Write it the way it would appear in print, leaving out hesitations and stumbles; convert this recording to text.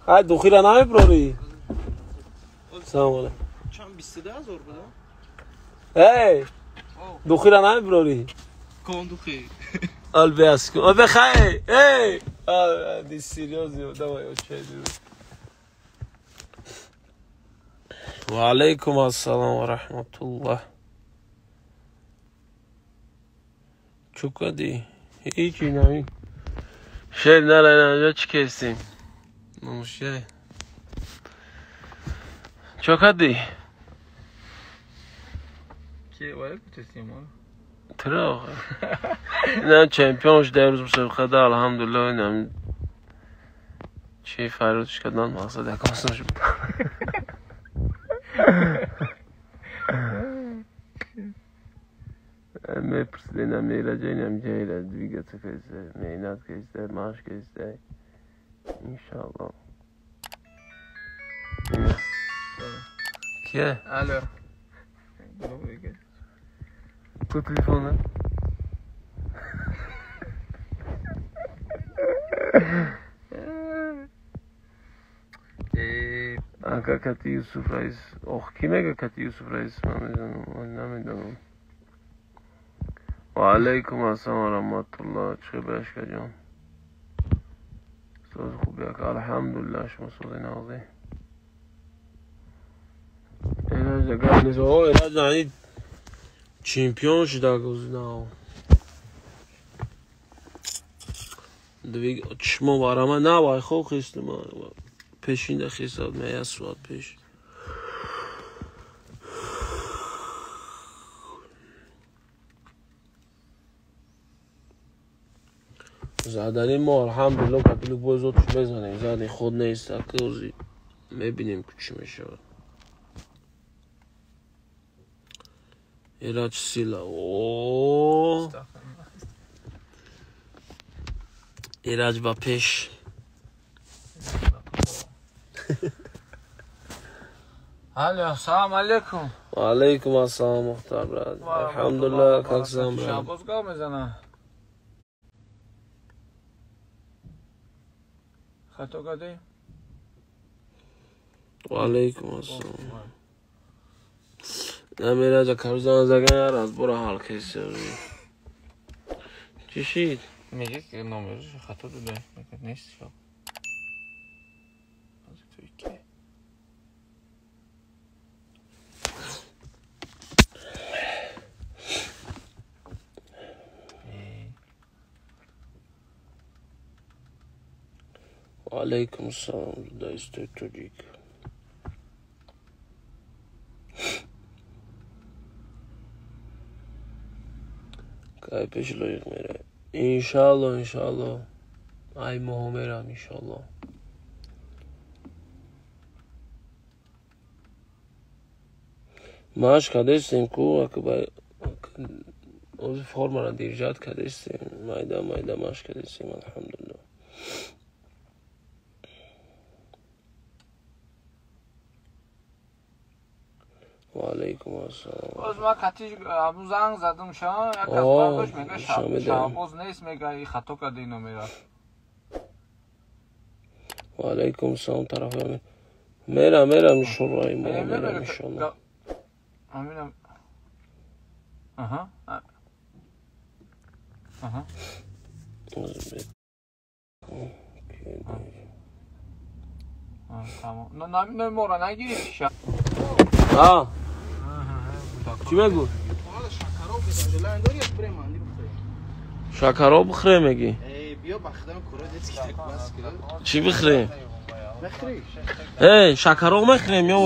Ай духира намеброри. Салом алейкум. Чанд 22 000 буда? Эй! Духира намеброри. Кон духи. Албиаску. Бехай! Эй! А, ди серьезно, давай, окей. Ва алейкум ассалом ва раҳматуллоҳ. Чӯ кадӣ? Ҳичи нами. Шер нара инҷо чӣ кестем? Номушай. Чё кадӣ? Ки вай кутестем? Тра охе. Инам чемпион шуда имрӯз мусобиқада, алҳамдулиллоҳ, инам чи фарёдш кардан мақсад якам шуд. Мепурсид инам мераҷа, инам ҷайра двигаться кайса, меҳнат кайса, машқ кайса. Иншаллоҳ. Кия? Алло. Ку телефона? Ака кати Юсуф раис. Ох, ки мега кати Юсуф раис? Ман медонам, ман намедонам. Ва алайкум ассалом ва раҳматуллоҳ. Чӣ башка ҷон? Соз хуби ака, алҳамдулиллоҳ, шумо сози нағзӣ. Эраҷа гап нест. О, Эраҷа ани чемпион шуда гузинав. Двиг чишмо варама на вай хо хистма. Пешинда хисад ме я суат пеш. Задани мо алҳамдулиллоҳ капили бой зодш мезанем. Задани худ нест, акӯзи мебинем ку чӣ мешавад. Эраҷ сила. О! Эраҷ ба пеш. Алло, салом алейкум. Ва алейкум ассалом, мухтар брат. Алҳамдулиллоҳ, как сам брат? Шабоз гап мезана. Хато кардӣ? Ва алейкум ассалом. Намераҷа карузан заган разбора ҳал кеси. Чӣ шид? Меги ки номерш хато дода, нест шаб. Ва алейкум ассалом, дайстой тоҷик. Кай пеш лоиқ мерай. Иншалло, иншалло. Ай моҳо мерам, иншалло. Машқ кардестем ку, ози формара держать кардестем. Майда, майда машқ кардестем, алҳамдулиллоҳ. Ва алейкум ассалом. Боз ман кати абу занг задам ша, як аз бардошт мега Шабоз нест, мега и хато карда ин номера. Ва алейкум ассалом, тарафи амин. Мерам, мерам, иншаллоҳ, ай моҳо мерам, иншаллоҳ. Аминам. Аҳа. Аҳа. Тамом. Номера нагирифти ша? А. Чӣ мегӯ? Шакароб бихӯрем мегӣ? Чӣ бихӯрем? Эй, шакароб мехӯрем ё